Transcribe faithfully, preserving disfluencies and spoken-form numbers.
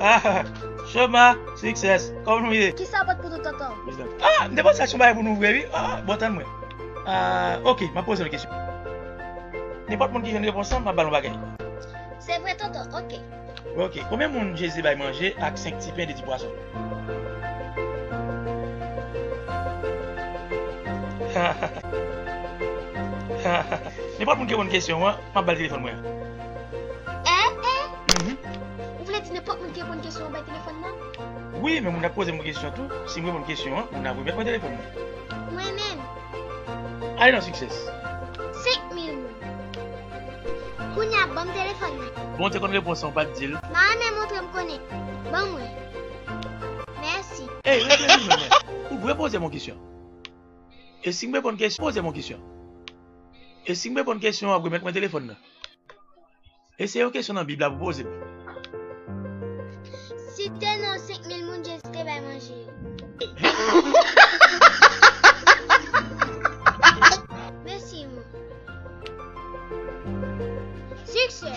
Ah, Shoma, Success, kòman nou ye? Kisa w pot pou nou, tonton? Ah, m te panse a se yon bagay pou nou vre, wi. Ah, bon, tann mwen. Ah, ok, m ap poze yon kesyon. Nenpòt moun ki jwenn repons lan, m ap ba l yon bagay. Se vre, tonton, ok. Ok, konbyen moun Jezi te bay manje ak senk ti pen de ti pwason? Nenpòt moun ki reponn kesyon an, m ap ba l telefòn mwen an. Eh, eh. Mhm. Ou vle di nenpòt moun ki reponn kesyon an bay telefòn nan? Wi, men moun nan ap poze m kesyon tou. Si m reponn kesyon an, moun nan remèt mwen telefòn mwen. Mwen menm. Ale non, Success. Senk mil moun. Kounye a, ban m telefòn nan. Bon, w te konn repons lan, w pa t di l. M a renmen montre m konnen. Ban mwen. Mèsi. Ey, rete vini, mwen. Ou dwe poze m yon kesyon. E si m reponn kesyon, poze m yon kesyon. E si m reponn kesyon an, w ap remèt mwen telefòn nan. E se yon kesyon nan Bib la pou poze m. Site non senk mil moun Jezi te bay manje yo. Mèsi, moun. Siksè.